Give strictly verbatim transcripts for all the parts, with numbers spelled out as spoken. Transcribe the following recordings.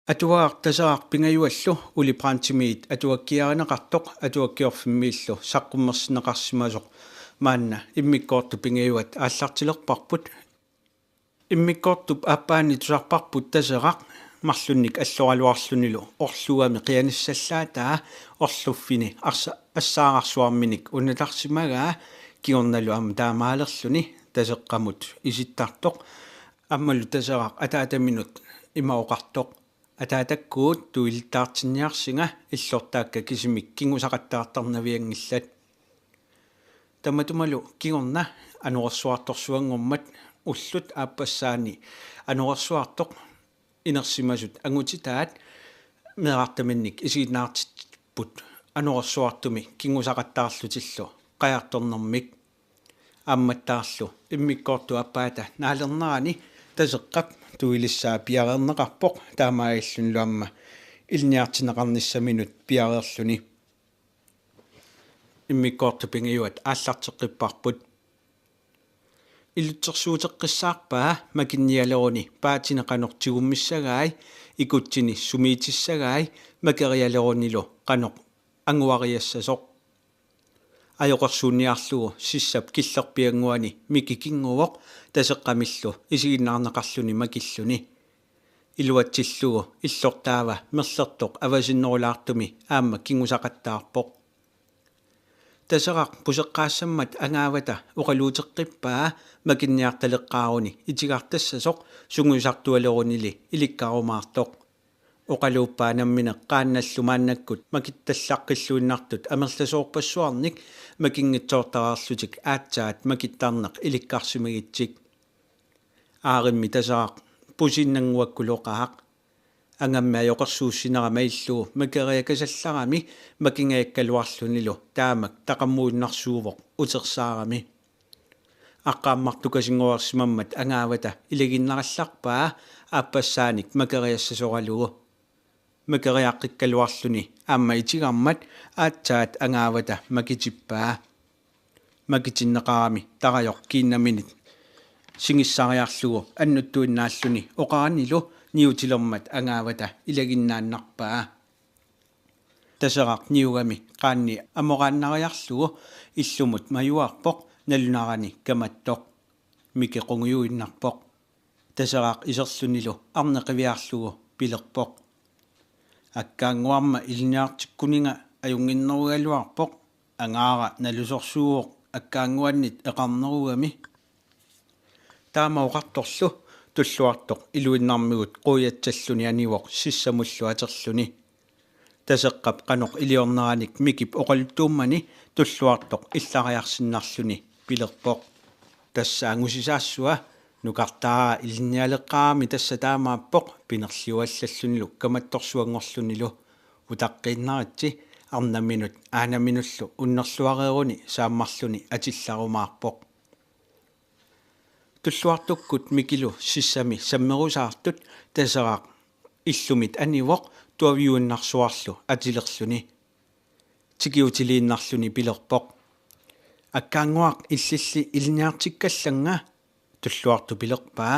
Atuagaq Taseraq Pingajuallu Ole Brandtimit atuakkiarineqartoq Atuakkiorfimmiillu saqqummersinneqarsimasoq maanna immikkoortut pingajuat aallartilerparput. Immikkoortup aappaani tusarparput Taseraq marlunnik alloraluarlunilu orluugami qianissallaataa orluffini arsa-, assaararsuarminik unatarsimagaa kingornalu aamma taamaalerluni Taseqqamut isittartoq. Aammalu Taseraq ataataminut ima oqartoq: Ataatakkuut, tuilittaartinniarsinga, illortaakka kisimik kingusaqattaartarnavianngillat. Tamatumalu kingorna anorersuartorsuanngormat ullut aappassaani anorersuartoq inersimasut angutitaat meerartaminnik isiginnaartipput anorersuartumi kingusaqattaarlutillu qajartornermik. Aammattaarlu immikkoortup aappaata naalernerani Taseqqap tuilissaa piareerneqarpoq, taamaalillunilu aamma ilinniartinneqarnissaminut piareerluni. Immikkoortut pingajuat aallarteqqipparput. Ilitsersuuteqqissaarpaa makinnialeruni paatini qanoq tigummissagai, ikutsini sumiitissagai, makerialerunilu qanoq anguariassasoq. Ajoqersuunniarlugu sissap killerpiannguani Miki kinnguvoq Taseqqamillu isiginnaarneqarluni makilluni. Iluatsillugu illortaava merlertoq avasinnerulaartumi aamma kingusaqattaarpoq. Taseraq puseqqaassammat angaavata oqaluuteqqippaa makinniartaleqqaaruni itigartassasoq sungiusartualerunili ilikkarumaartoq. Oqaluuppaa nammineq qaannallu maannakkut makittallaqqilluinnartut amerlasoorpassuarnik makinngitsoortareerlutik aatsaat makittarneq ilikkarsimagitsik. Aarimmi Taseraq pusiinnannguakkuloqaaq. Angammi ajoqersuussinera malillugu makeriakasallarami makingajakkaluarlunilu taamak taqammuinnarsuuvoq utersaarami. Aqqaammartukasinngorsimammat angaavata ilagiinnarallarpaa aappassaanik makeriassasoralugu. Makeriaqqikkaluarluni aamma itigarmat aatsaat angaavata makitippaa. Makitinneqarami tarajoq kiinnaminit singissariarlugu annuttuinnaalluni oqaranilu niutilermat angaavata ilaginnaannarpaa. Taseraq niugami qaanni amoraannariarlugu illumut majuarpoq nalunarani kamattoq. Miki qungujuinnarpoq. Taseraq iserlunilu arneq qiviarlugu pilerpoq: Akkaannguarma ilinniartikkuninga ajunnginnerugaluarpoq, angaara nalusorsuuvoq akkaannguannit eqarnerugami. Taama oqartorlu Tulluartoq iluinnarmigut quiatsalluni anivoq sissamullu aterluni. Taseqqap qanoq iliorneranik Mikip oqaluttuummani Tulluartoq illariarsinnarluni pilerpoq: Tassa angusisaassua, nukartaara ilinnialeqqaarami tassa taamaappoq, pinerliuallallunilu kamattorsuanngorlunilu. Utaqqiinnaritsi, arnaminut aanaminullu unnerluareeruni saammarluni atillarumaarpoq. Tulluartukkut Mikilu sissami sammerusaartut Taseraq illumit anivoq tuaviuinnarsuarlu atilerluni. Tikiutiliinnarluni pilerpoq: Akkaannguaq, illilli ilinniartikkallannga. Tulluartoq pilerpaa: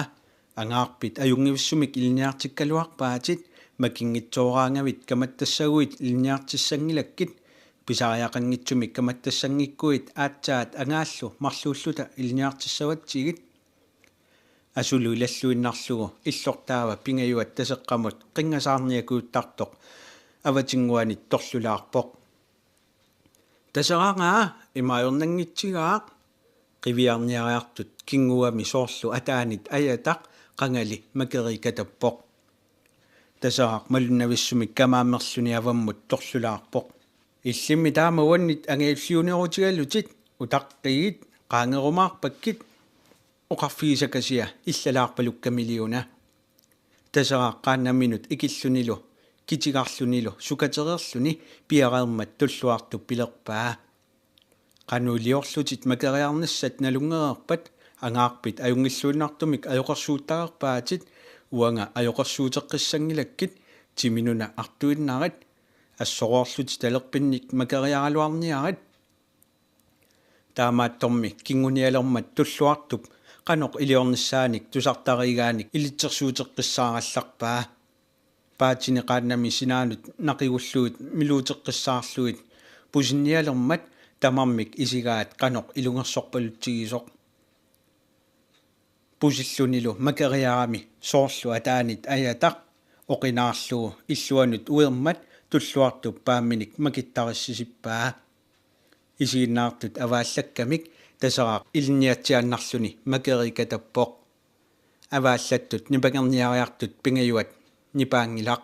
Angaarpit ajunngivissumik ilinniartikkaluarpaatit, makinngitsooraangavit kamattassaguit ilinniartissanngilakkit, pisariaqanngitsumik kamattassanngikkuit aatsaat angaallu marluulluta ilinniartissavatsigit. Asulu ilalluinnarlugu illortaava Pingajuat Taseqqamut qinngasaarniakujuttartoq avatinnguanit torlulaarpoq: Taseraq, ima ajornanngitsigaaq. Qiviarniariartut kinngugami soorlu ataanit ajataq qangali makeriikatappoq. Taseraq malunnavissumik kamaammerluni avammut torlulaarpoq: Illimmi taama uannit angajulliunerutigalutit, utaqqigit, qaangerumaarpakkit, oqarfigisakasia illalaarpalukkamiliuna. Taseraq qaannaminut ikillunilu kitigarlunilu sukatereerluni piareermat Tulluartoq pilerpaa: Qanoq iliorlutit makeriarnissat nalunngereerpat, angaarpit ajunngilluinnartumik ajoqersuuttareerpaatit, uanga ajoqersuuteqqissanngilakkit, timinuna artuinnarit, assoroorlutit talerpinnik makeriaraluarniarit. Taamaattormi kinngunialermat Tulluartup qanoq iliornissaanik tusartariigaanik ilitsersuuteqqissaarallarpaa. Paatini qaannami sinaanut naqigullugit miluuteqqissaarlugit pusinnialermat tamarmik isigaat qanoq ilungersorpalutsigisoq. Pusillunilu makeriarami soorlu ataanit ajataq oqinaarlugu illuanut uermat Tulluartup paaminik makittarissisippaa. Isiginnaartut avaallakkamik Taseraq ilinniatsiaannarluni makeriikatappoq. Avaallattut nipangerniariartut Pingajuat nipaanngilaq: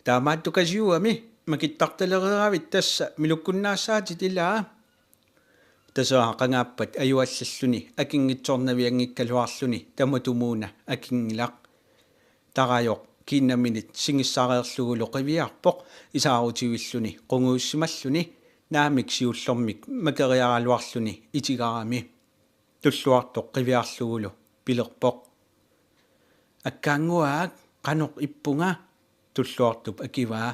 Taamaattukasiugami makittartalereeravit tassa milukkunnaassaatit ilaa. Taseraq qangaappat ajuallalluni akinngitsoornavianngikkaluarluni tamatumuuna akinngilaq. Tarajoq kiinnaminit singissareerlugulu qiviarpoq isaarutivilluni qungujussimalluni naamik siullermik makeriaraluarluni itigarami. Tulluartoq qiviarlugulu pilerpoq: Akkaannguaak, qanoq ippunga? Tulluartup akivaa: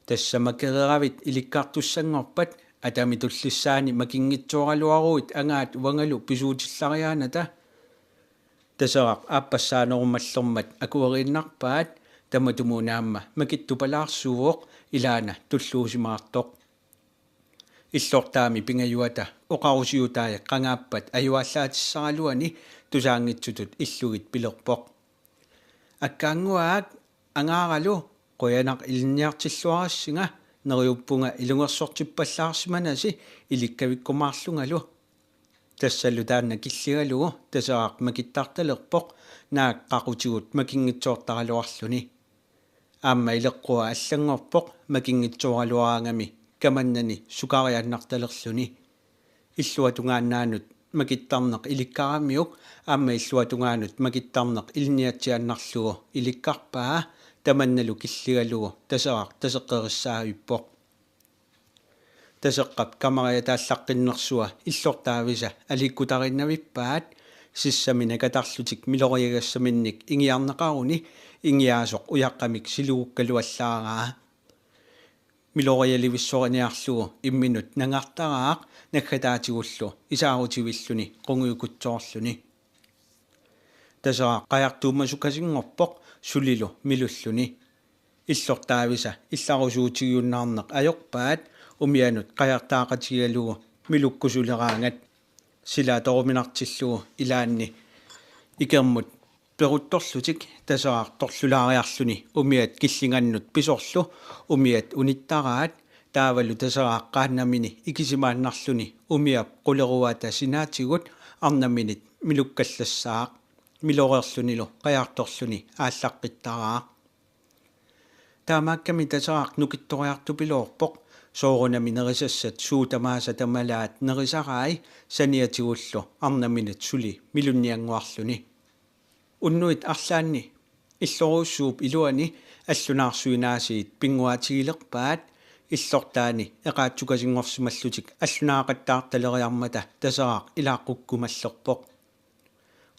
Tassa makereeravit ilikkartussanngorpat, atami tullissaani makinngitsooraluaruit angaat uangalu pisuutillariaanata. Taseraq aappassaanerumallermat akueriinnarpaat, tamatumuuna aamma makittupalaarsuuvoq ilaana tulluusimaartoq. Illortaami Pingajuata oqarusiutai qangaappat ajuallaatissaraluani tusaanngitsutut illugit pilerpoq: Akkaannguaak, angaaralu, qujanaq ilinniartilluarassinga, neriuppunga ilungersortippallaarsimanasi ilikkavikkumaarlungalu. Tassalu taanna killigalugu Taseraq makittartalerpoq naak qaqutigut makinngitsoortaraluarluni. Aamma ileqqua allanngorpoq makinngitsooraluaraangami kamannani sukariaannartalerluni. Illuatungaannaanut makittarneq ilikkaramiuk aamma illuatungaanut makittarneq ilinniatsiaannarlugu ilikkarpaa, tamannalu killigalugu Taseraq taseqqerissaavippoq. Taseqqap kamariataallaqqinnersua illortaavisa aliikkutariinnavippaat, sissami nakatarlutik miloriagassaminnik ingiarneqaruni ingiaasoq ujaqqamik siligukkaluallaaraa. Milorialivissoriniarlugu imminut nangartaraaq naggataatigullu isaarutivilluni qungujukutsoorluni. Taseraq qajartuumasukasinngorpoq sulilu milulluni. Illortaavisa illarusuutigiunnaarneq ajorpaat umianut qajartaaqatigalugu milukkusuleraangat. Sila atoruminartillugu ilaanni ikermut peruttorlutik Taseraq torlulaariarluni umiat killingannut pisorlu umiat unittaraat, taavalu Taseraq qaannamini ikisimaannarluni umiap quleruata sinaatigut arnaminit milukkallassaaq. Miloreerlunilu qajartorluni aallaqqittaraaq. Taamaakkami Taseraq nukittoriartupiloorpoq, soorunami nerisassat suut tamaasa tamalaat nerisarai saniatigullu arnaminit suli milunniannguarluni. Unnuit arlaanni illorujussuup iluani allunaarsuinaasiit pinnguaatigilerpaat, illortaani eqaatsukasinngorsimallutik allunaaqattaartaleriarmata Taseraq ilaaqqukkumallerpoq.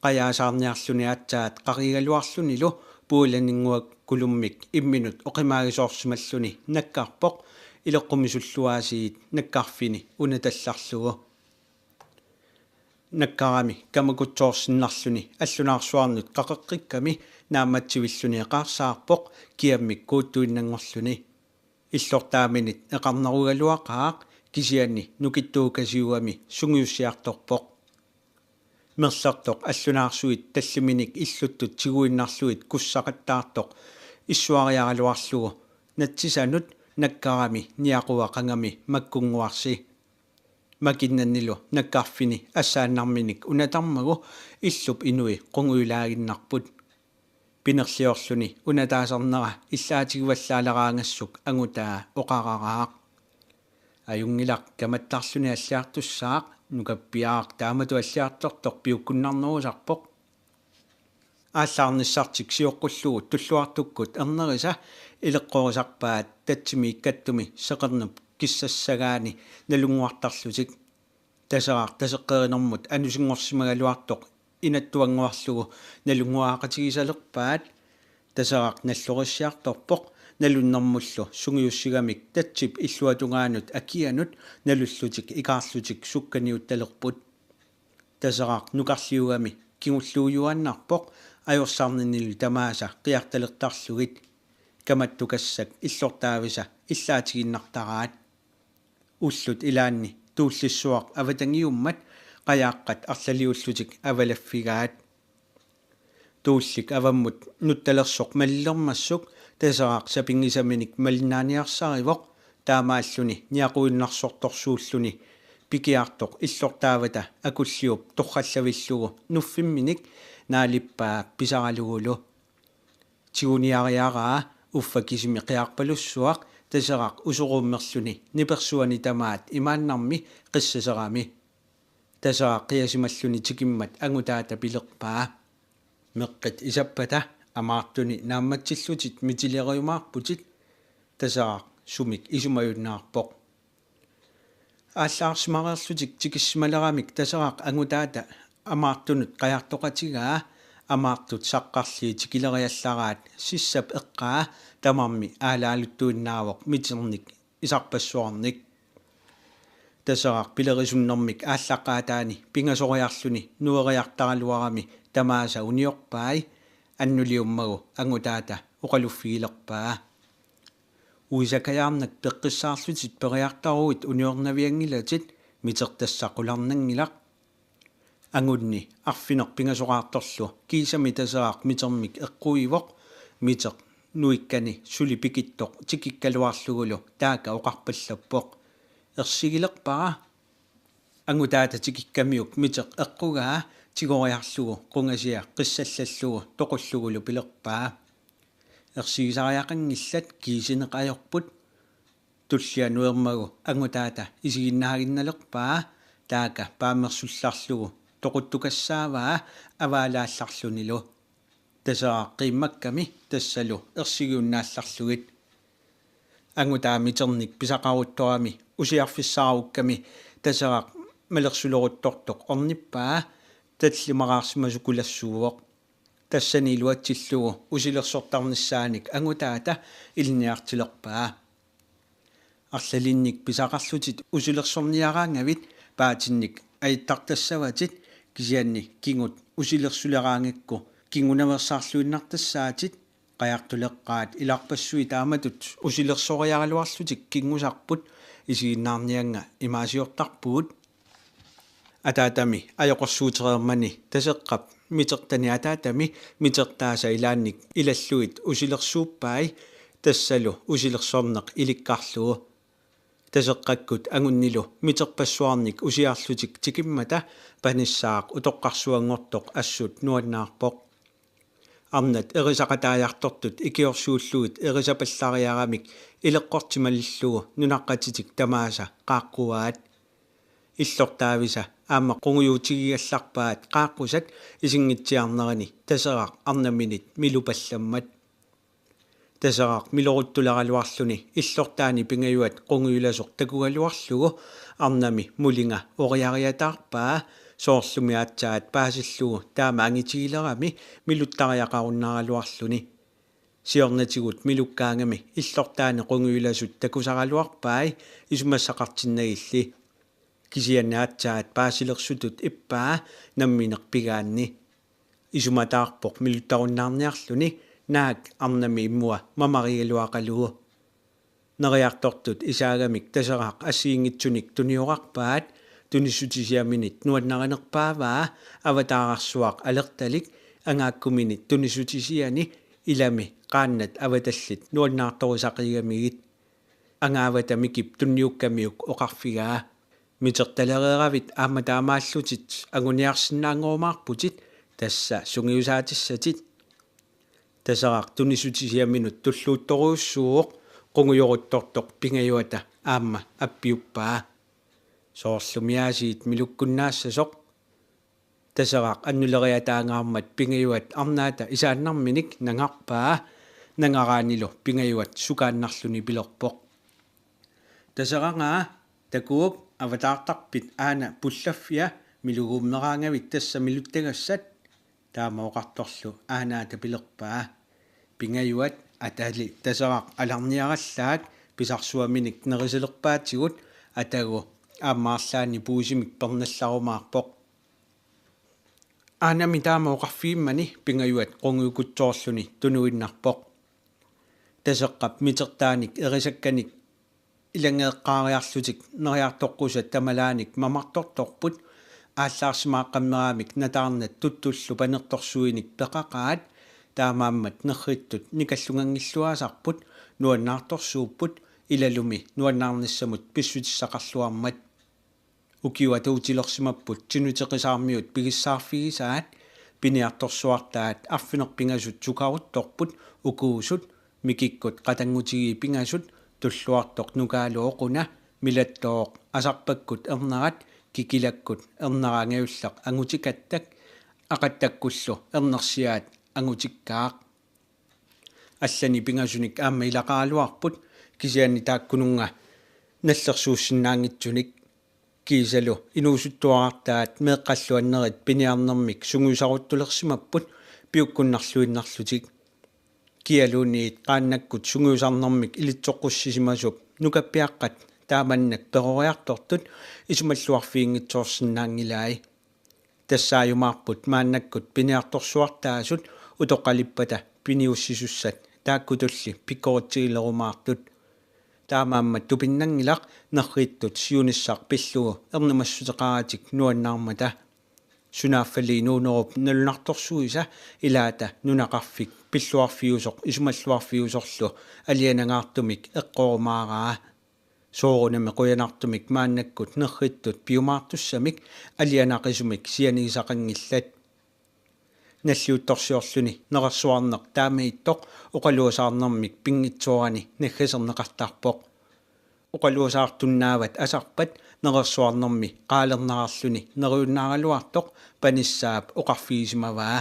Qajaasaarniarluni aatsaat qarigaluarlunilu puilaninnguakulummik imminut oqimaagisoorsimalluni nakkarpoq ileqqumisulluaasiit nakkarfini unatallarlugu. Nakkarami kamakutsoorsinnarluni allunaarsuarnut qaqeqqikkami naammatsivilluni eqaarsaarpoq kiammik kuuttuinnanngorluni. Illortaaminit eqarnerugaluaqaaq kisianni nukittuukasiugami sungiussiartorpoq. Merlertoq allunaarsuit talliminik illuttut tiguinnarlugit kussaqattaartoq issuariaraluarlugu natsisanut nakkarami niaqua qangami makkunnguarsi. Makinnanilu nakkarfini assaannarminik unatarmagu illup inui qungujulaaginnarput. Pinerliorluni unataasarnera illaatigivallaaleraangassuk angutaa oqararaaq: Ajunngilaq, kamattarluni alliartussaaq, nukappiaraq taamatut alliartortoq piukkunnarnerusarpoq. Aallaarnissartik sioqqullugu Tulluartukkut ernerisa ileqqorisarpaat tatsimi ikkattumi seqernup kissassagaani nalunnguartarlutik. Taseraq taseqqerinermut anusinngorsimagaluartoq inattuannguarlugu nalunnguaqatigisalerpaat. Taseraq nallorissiartorpoq nalunnermullu sungiussigamik tatsip illuatungaanut akianut nalullutik ikaarlutik sukkaniuttalerput. Taseraq nukarliugami kingulliujuaannarpoq ajorsarninilu tamaasa qiartalertarlugit. Kamattukassak illortaavisa illaatiginnartaraat. Ullut ilaanni Tuullissuaq avatangiummat qajaaqqat arlaliullutik avalaffigaat. Tuullik avammut nuttalersoq malilermassuk Taseraq sapinngisaminik malinnaaniarsarivoq, taamaalluni niaquinnarsortorsuulluni pikiartoq illortaavata Akulliup torrallavillugu nuffimminik naalippaa pisaralugulu. Tiguniariaraa uffa kisimi qiarpalussuaq Taseraq usoruummerluni nipersuani tamaat imaannarmi qissaserami. Taseraq qiasimalluni tikimmat angutaata pilerpaa: Meqqit isappata Amaartuni naammatsillutit mitileriumaarputit. Taseraq sumik isumajunnaarpoq. Aallaarsimareerlutik tikissimaleramik Taseraq angutaata Amaartunut qajartoqatigaa. Amaartut saqqarlii tikileriallaraat sissap eqqaa tamarmi aalaaluttuinnaavoq miternik isarpassuarnik. Taseraq pilerisunnermik aallaqqaataani pingasoriarluni nueriartaraluarami tamaasa uniorpai. Annuliummagu angutaata oqaluffigilerpaa: Uisakajaarnak peqqissaarlutit periartaruit uniornavianngilatit, mitertassaq qularnanngilaq. Angunni arfineq-pingasoraartorlu kiisami Taseraq mitermik eqquivoq. Miteq nuikkani suli pikittoq tikikkaluarlugulu taaka oqarpallappoq: Ersigilerpara. Angutaata tikikkamiuk miteq eqqugaa tigoriarlugu qungasia qissallallugu toqullugulu pilerpaa: Ersigisariaqanngillat, kiisineq ajorput. Tullia nuermagu angutaata isiginnaaginnalerpaa, taaka paammersullarlugu toquttukassaavaa avaalaallarlunilu. Taseraq qiimmakkami tassalu ersigiunnaallarlugit. Angutaa miternik pisaqaruttorami usiarfissaarukkami Taseraq malersuleruttortoq ornippaa tallimaraarsimasukulassuuvoq. Tassani iluatsillugu usilersortarnissaanik angutaata ilinniartilerpaa: Arlalinnik pisaqarlutit usilersorniaraangavit paatinnik ajattartassavatit, kisianni kingut usilersuleraangakku kingunaveersaarluinnartassaatit. Qajartuleqqaat ilarpassui taamatut usilersoriaraluarlutik kingusarput, isiginnaarniannga imaasiortarpugut. Ataatami ajoqersuutereermani Taseqqap mitertani ataatami mitertaasa ilaannik ilallugit usilersuuppai, tassalu usilersorneq ilikkarlugu. Taseqqakkut angunnilu miterpassuarnik usiarlutik tikimmata panissaaq utoqqarsuanngortoq assut nuannaarpoq. Arnat erisaqataajartortut ikiorsuullugit erisapallariaramik ileqqortimalillugu nunaqqatitik tamaasa qaaqquaat. Illortaavisa aamma qungujuutigigallarpaat qaaqqusat isinngitsiarnerini Taseraq arnaminit milupallammat. Taseraq miloruttuleraluarluni illortaani Pingajuat qungujulasoq takugaluarlugu arnami mulinga oriariataarpaa, soorlumi aatsaat paasillugu taama angitigilerami miluttariaqarunnaaraluarluni. Siornatigut milukkaangami illortaani qungujulasut takusaraluarpai isumassaqartinnagilli. Kisianni aatsaat paasilersutut ippaa nammineq pigaanni. Isumataarpoq miluttarunnaarniarluni, naak arnami imua mamarigaluaqalugu. Neriartortut isaagamik Taseraq assigiinngitsunik tuniorarpaat, tunissutisiaminit nuannarinerpaavaa avataararsuaq alertalik angaakkuminit tunissutisiani ilami qaannat avatallit nuannaartorisaqigamigit. Angaavata Mikip tunniukkamiuk oqarfigaa: Mitertalereeravit aamma taamaallutit anguniarsinnaanngorumaarputit, tassa sungiusaatissatit. Taseraq tunissutisiaminut tulluuttorujussuuvoq, qungujoruttortoq Pingajuata aamma appiuppaa. Soorlumiaasiit milukkunnaassasoq. Taseraq annuleriataangaarmat Pingajuat arnaata isaannarminik nangarpaa, nangaraanilu Pingajuat sukaannarluni pilerpoq: Taseraq, takuuk, avataartarpit aana pullaffia, miluguummeraangavit tassa miluttagassat. Taama oqartorlu aanaata pilerpaa. Pingajuat atali Taseraq alarniarallaat pisarsuaminik nerisalerpaatigut, atagu aamma arlaanni puisimik pernallarumaarpoq. Aanami taama oqarfigimmani Pingajuat qungujukutsoorluni tunuinnarpoq. Taseqqap mitertaanik erisakkanik ilanngeqqaariarlutik neriartoqqusat tamalaanik mamartortorput, aallaarsimaaqqammeramik nataarnat tuttullu panertorsuinik peqaqaat, taamaammat nerrittut nikallunganngilluaasarput nuannaartorsuupput, ilalumi nuannaarnissamut pissutissaqarluarmat. Ukiup atuutilersimapput Tinuteqisaarmiut pigissaarfigisaat, piniartorsuartaat arfineq-pingasut sukaruttorput ukuusut, Mikikkut qatanngutigiit pingasut, Tulluartoq nukaalu oquna, Milattooq Asarpakkut ernerat, Kikilakkut ernera angajulleq angutikattak, Aqattakkullu ernersiaat angutikkaaq. Allani pingasunik aamma ilaqaraluarput, kisianni taakkununnga nallersuussinnaanngitsunik. Kiisalu inuusuttuarartaat meeqqallu annerit piniarnermik sungiusaruttulersimapput piukkunnarluinnarlutik. Kialuunniit qaannakkut sungiusarnermik ilitsoqqussisimasup nukappiaqqat taamannak peroriartortut isumalluarfiginngitsoorsinnaanngilai. Tassaajumaarput maannakkut piniartorsuartaasut utoqqalippata piniussisussat taakkutulli pikkoritsigilerumaartut. Taamaammat tupinnanngilaq nerrittut siunissaq pillugu ernumassuteqaratik nuannaarmata. Sunaaffali Nuunerup nalunartorsuisa ilaata nunaqarfik pilluarfiusoq isumalluarfiusorlu alianangaartumik eqqorumaaraa. Soorunami qujanartumik maannakkut nerrittut piumaartussamik alianaqisumik sianigisaqanngillat. Nalliuttorsiorluni nerersuarneq taama ittoq oqaluasaarnermik pinngitsoorani naggaserneqartarpoq. Oqaluasaartunnaavat Asarpat nerersuarnermi qaalernerarluni neriunnaaraluartoq panissaap oqarfigisimavaa: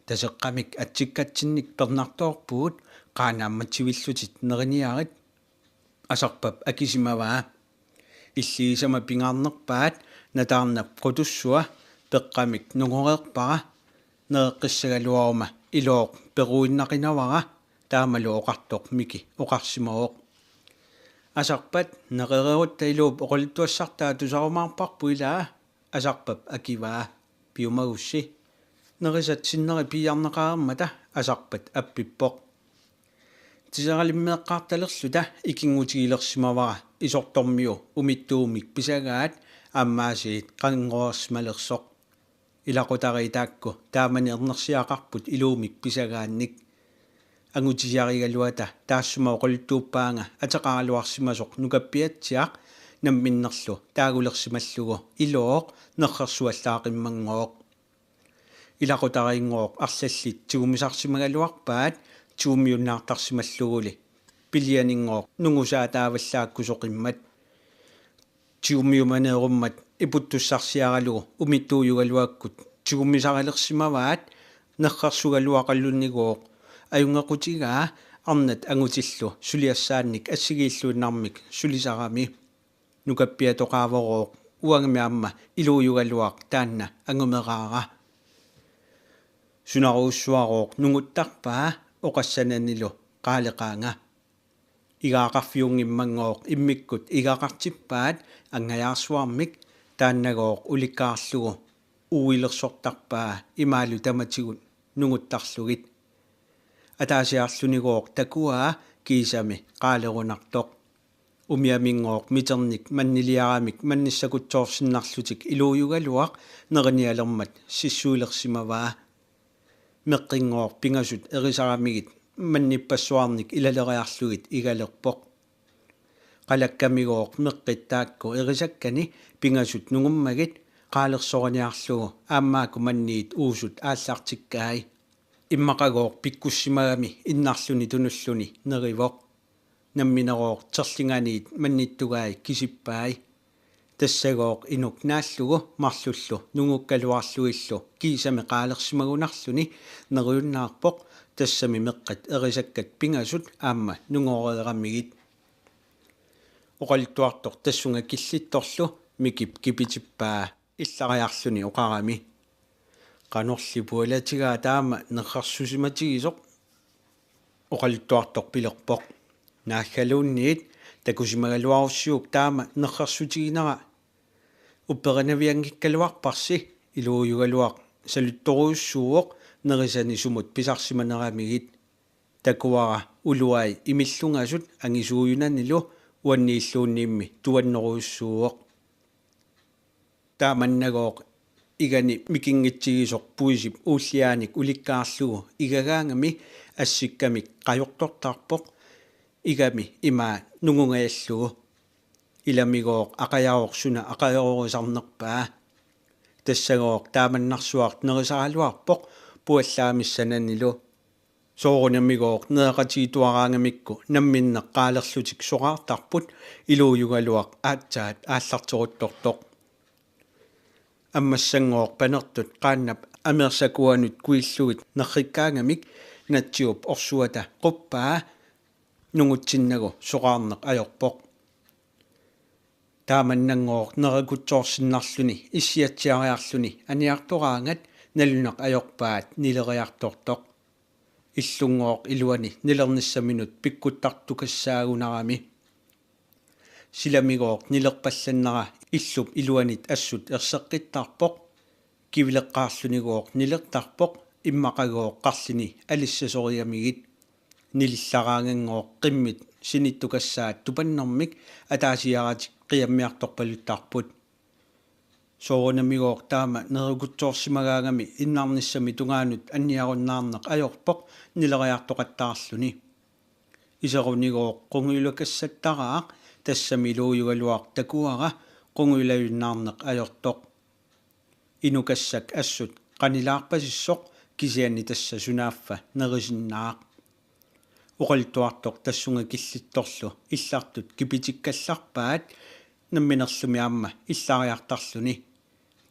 Taseqqamik atsikkatsinnik pernartoorpugut, qaanaammatsivillutit neriniarit. Asarpap akisimavaa: Illigisama pingaarnerpaat nataarnap qutussua, peqqamik nungoreerpara, nereqqissagaluaruma ilooq peruinnaqinavara, taamalu oqartoq Miki oqarsimavoq: Asarpat, nerereerutta iluup oqaluttuassartaa tusarumaarparput ilaa. Asarpap akivaa: Piumagussi. Nerisat sinneri piiarneqareermata Asarpat appippoq. Tiseralimmeeqqaartalerluta ikinngutigilersimavara Isortormiu umittuumik pisagaat aammaasiit qangoorsimalersoq. Ilaqutariit taakku taamani ernersiaqarput iluumik pisagaannik. Angutisiarigaluata taassuma oqaluttuuppaanga ateqaraluarsimasoq nukappiatsiaq namminnerlu taagulersimallugu ilooq nerrersuallaaqimmanngooq. Ilaqutariinngooq arlallit tigummisarsimagaluarpaat tigummiunnaartarsimalluguli, pilianinngooq nungusaataavallaakkusoqimmat. Tigummiumaneerummat iputtussarsiaralugu umittuujugaluakkut tigummisarilersimavaat nerrersugaluaqalunnigooq ajunngequtigaa arnat angutillu suliassaannik assigiilluinnarmik sulisarami. Nukappiatoqaavorooq uangami aamma iluujugaluaq taanna angumeraara. Sunarujussuarooq nunguttarpaa oqassananilu qaaleqaanga. Igaaqarfiunngimmanngooq immikkut igaqartippaat angajaarsuarmik, taannagooq ulikkaarlugu uuilersortarpaa imaalu tamatigut nunguttarlugit. Ataasiarlunigooq takuaa kiisami qaalerunartoq. Umiaminngooq miternik manniliaramik mannissakutsoorsinnarlutik iluujugaluaq nerinialermat sissuilersimavaa. Meqqinngooq pingasut erisaramigit mannippassuarnik ilaleriarlugit igalerpoq. Qalakkamigooq meqqit taakku erisakkani pingasut nungummagit qaalersoriniarlugu aammaakku manniit uusut aallartikkai. Immaqagooq pikkussimagami innarluni tunulluni nerivoq. Namminerooq terlinganiit mannittugai kisippai. Tassagooq inuk naallugu marlullu nungukkaluarlugillu kiisami qaalersimagunarluni neriunnaarpoq, tassami meqqat erisakkat pingasut aamma nungoreeramigit. Oqaluttuartoq tassunga killittorlu Mikip kipitippaa illariarluni oqarami: Qanorli pualatigaa taama nerrersusimatigisoq? Oqaluttuartoq pilerpoq: Naaggaluunniit takusimagaluarussiuk taama nerrersutiginera. Upperinavianngikkaluarparsi, iluujugaluaq saluttorujussuuvoq nerisani sumut pisarsimaneramigit. Takuara uluai imillungasut angisuujunanilu uanniilluunniimmi tuannerujussuuvoq. Taamannagooq igani mikinngitsigisoq puisip uulliaanik ulikkaarlugu igagaangami assikkamik qajortortarpoq, igami imaa nungungajallugu. Ilamigooq aqajaroq suna aqajarorisarnerpaa. Tassagooq taamannarsuaq nerisaraluarpoq puallaamissananilu. Soorunamigooq nereqatigiittuaraangamikku namminneq qaalerlutik soraartarput, iluujugaluaq aatsaat aallarteruttortoq. Ammassanngooq panertut qaannap ameersakuanut kuillugit nerrikkaangamik Natsiup orsuata quppaa nungutsinnagu soraarneq ajorpoq. Taamannanngooq nerekutsoorsinnarluni issiatsiariarluni aniartoraangat naluneq ajorpaat nileriartortoq. Illunngooq iluani nilernissaminut pikkuttartukassaagunarami. Silamigooq nilerpallannera illup iluanit assut erseqqittarpoq. Kivileqqaarlunigooq nilertarpoq, immaqagooq qarlini alissasorigamigit. Nilillaraanganngooq qimmit sinittukassaat tupannermik ataasiaratik qiammiartorpaluttarput. Soorunamigooq taama nerekutsoorsimagaangami innarnissami tungaanut anniarunnaarneq ajorpoq nileriartoqattaarluni. Iserunigooq qungujulakassattaraaq, tassami iluujugaluaq takuara qungujulajunnaarneq ajortoq. Inukassak assut qanilaarpasissoq, kisianni tassa sunaaffa nerisinnaaq. Oqaluttuartoq tassunga killittorlu illartut kipitikkallarpaat namminerlumi aamma illariartarluni.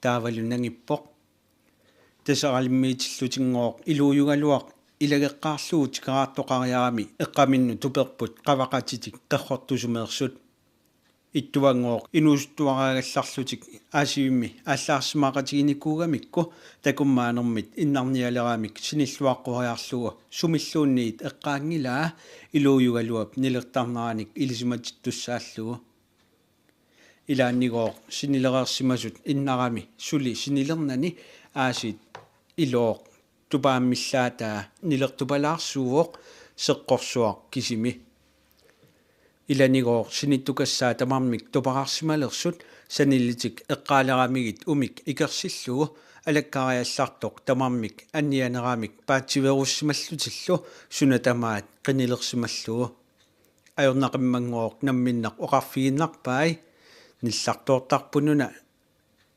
Taavalu nangippoq: Taseralimmiitillutinngooq iluujugaluaq ilageqqaarlugu tikeraartoqariarami eqqaminnut tuperput qavaqatitik qerrortusumeersut. Ittuanngooq inuusuttuaraagallarlutik aasivimmi aallaarsimaaqatiginikuugamikku takummaanermit innarnialeramik sinilluaqqoriarlugu sumilluunniit eqqaanngilaa iluujugaluap nilertarneranik ilisimatittussaallugu. Ilaannigooq sinilereersimasut innarami suli sinilernani aasit ilooq tupaammillaataa nilertupalaarsuuvoq seqqorsuaq kisimi. Ilanigooq sinittukassaat tamarmik tupaqarsimalersut sanilitik eqqaaleramigit umik ikersillugu alakkariallartoq tamarmik annianeramik paatsiveerussimallutillu suna tamaat qinilersimallugu. Ajornaqimmanngooq namminneq oqarfigiinnarpai: Nillartoortarpununa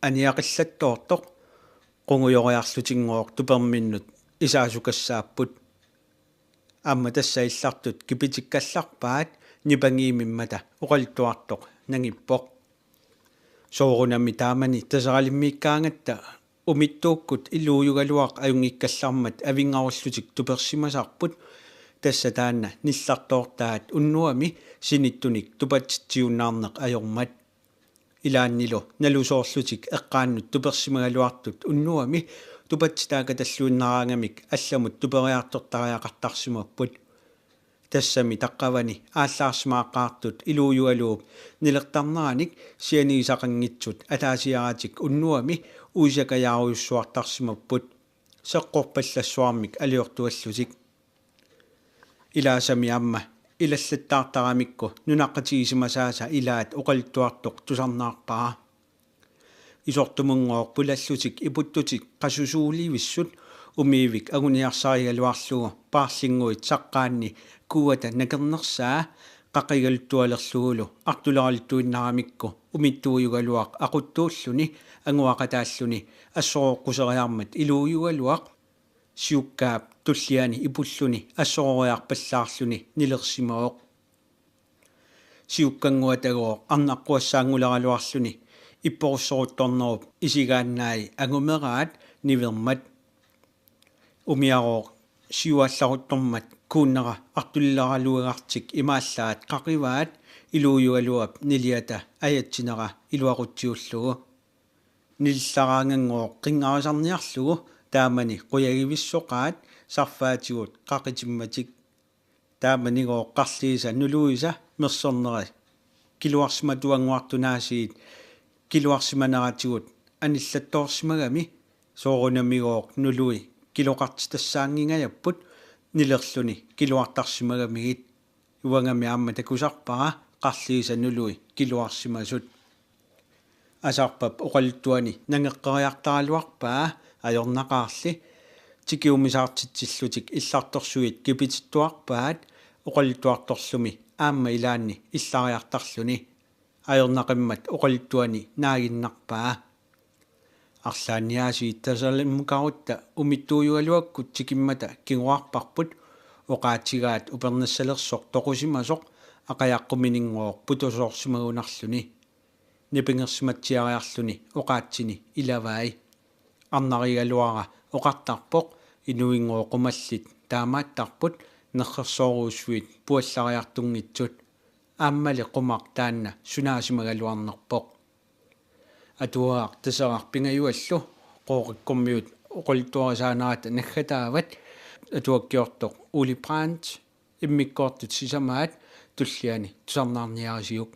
aniaqillattoortoq, qungujoriarlutinngooq tuperminnut isaasukassaapput. Aamma tassa illartut kipitikkallarpaat nipangiimimmata oqaluttuartoq nangippoq: Soorunami taamani Taseralimmiikkaangatta umittuukkut iluujugaluaq ajunngikkallarmat avinngarullutik tupersimasarput, tassa taanna nillartoortaat unnuami sinittunik tupatsitsiunnaarneq ajormat. Ilaannilu nalusoorlutik eqqaannut tupersimagaluartut unnuami tupatsitaakatalluinnaraangamik allamut tuperiartortariaqartarsimapput. Tassami taqqavani aallaarsimaaqaartut iluujugaluup nilertarneranik sianigisaqanngitsut ataasiaratik unnuami uisakajaarujussuartarsimapput, seqqorpallassuarmik aliortuallutik. Ilaasami aamma ilallattaartaramikku nunaqqatigisimasaasa ilaat oqaluttuartoq tusarnaarpara. Isortumunngooq pulallutik iputtutik qasusuulivissut umiivik anguniarsarigaluarlugu paarlinnguit saqqaanni kuuata nakernersaa qaqigaluttualerlugulu artuleraluttuinnaramikku umittuujugaluaq aquttuulluni anguaqataalluni assoroqquseriarmat iluujugaluaq siukkaap tulliani ipulluni assororiarpallaarluni nilersimavoq. Siukkannguatagooq arnaqquassaannguleraluarluni ipporussoruttornerup isigaannai angumeraat nivermat. Umiarooq siuallaruttormat kuunnera artuleraluagartik imaallaat qaqivaat iluujugaluap niliata ajatsinera iluaqutsiullugu. Nilillaraanganngooq qinngarisarniarlugu taamani qujagivissoqaat sarfaatigut qaqitimmatik. Taamanigooq qarliisa nuluisa mersernera kiluarsimatuannguartunaasiit kiluarsimaneratigut anillattoorsimagami Soorunamigooq nului kiloqartitassaanngingajapput nilerluni kiluartarsimagamigit. Uangami aamma takusarpara qarliisa nului kiluarsimasut. Asarpap oqaluttuani nangeqqeriartaraluarpaa ajornaqaarli. Tikiumisaartitsillutik illartorsuit kipitittuarpaat oqaluttuartorlumi aamma ilaanni illariartarluni. Ajornaqimmat oqaluttuani naaginnarpaa. Arlaanniaasiit tasalimmukkarutta umittuujugaluakkut tikimmata kinguarparput oqaatsigaat upernassalersoq toqusimasoq aqajaqqumininnguuq putusoorsimagunarluni. Nipangersimatsiariarluni oqaatsini ilavai. Arnarigaluara oqartarpoq inuinngooq qumallit taamaattarput nerrersoorujussuit puallariartunngitsut. Aammali qumaq taanna sunaasimagaluarnerpoq. Atuagaq Taseraq pingajuallu Qooqikkormiut oqaluttuarisaanerata naggataavat atuakkiortoq Ole Brandt immikkoortut sisamaat tulliani tusarnaarniarisiuk.